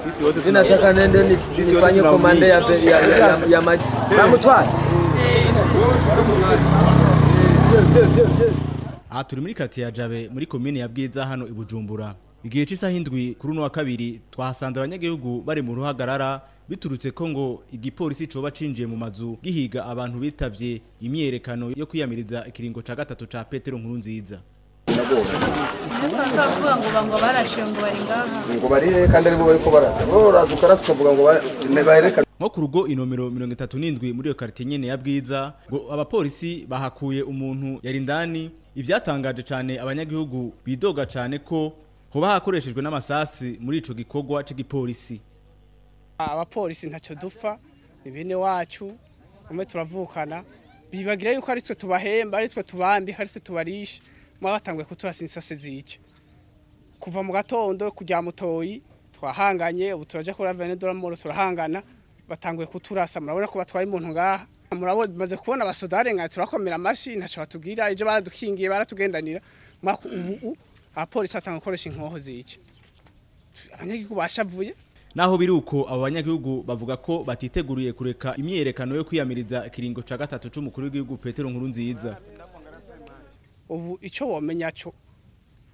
Mimi nataka nende nifanye commande ya maji. Bamutware. Aha turi muri quartier ya Jabe muri commune ya Bwiza hano i Bujumbura. Igihe c'isaha 7 kuri uno wa kabiri twahasanze abanyagihugu bari mu ruhagarara biturutse ko ngo igipolisi coba cinjiye mu mazu gihiga abantu bitavye imyiyerekano yo kwiyamiriza ikiringo ca gatatu ca Petero Nkurunziza. Ngo barashe ngo bari ngaha ngo barire kandi aribo bariko barasa bo razuka ukavuga ngo bareka. Nko ku rugo inomero 37 muri iyo quartier nyene ya Bwiza ngo abapolisi bahakuye umuntu yari indani, ivyatangaje cane abanyagihugu bidoga cane ko hoba hakoreshejwe n'amasasi muri ico gikorwa c'igipolisi. Abapolisi ntacyo dupfa, ni bene wacu, umwe turavukana, bibagira yuko ari twe tubahemba, ari twe tubambika, ari twe tubarisha, mwabatanguye kuturasa insase zica. Kuva mu gatondo kujya mutoyi twahanganye, ubu turaja kuri Avenue de la Mort turahangana, batanguye kuturasa, murabona ko batwaye umuntu ngaha. Murabona maze kubona abasodare nka turakomera amashi, ntaco batubwira, ejo baradukingiye baratugendanira, ubu abapolisi batanga gukoresha inkoho zica. Abanyagihugu bashavuye. Naho biruko abo banyagihugu bavuga ko batiteguriye kureka imyiyerekano yo kwiyamiriza ikiringo ca gatatu c'umukuru w'igihugu Petero Nkurunziza. Ubu ico womenya cyo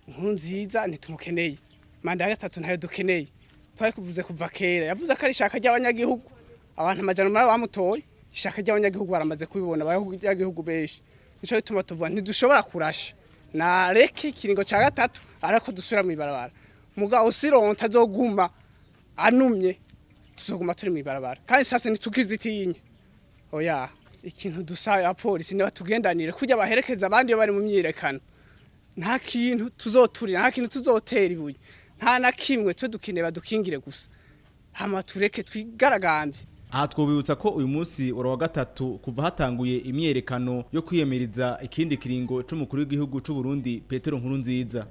Nkurunziza ntitumukeneye, manda ya gatatu ntayo dukeneye. Twari kuvuze kuva kera, yavuze ko ari ishaka ry'abanyagihugu, abantu amajana umunani bamutoye, ishaka ry'abanyagihugu baramaze kubibona, abanyagihugu benshi. Nico bituma tuvuga ntidushobora kurasha, nareke ikiringo ca gatatu ariko dusubira mw'ibarabara. Mugabo usironta azoguma anumye, tuzoguma turi mw'ibarabara kandi sasa ntitukizitinye. Oya, ikintu dusaba abapolisi ni batugendanire kujya baherekeza abandi iyo bari mu myiyerekano. Nta kintu tuzoturira, nta kintu tuzotera ibuye, nta na kimwe, twe dukeneye badukingire gusa, hama tureke twigaragambye. Aha twobibutsa ko uyu munsi wa gatatu kuva hatanguye imyiyerekano yo kwiyamiriza ikindi kiringo c'umukuru w'igihugu c'u Burundi Petero Nkurunziza.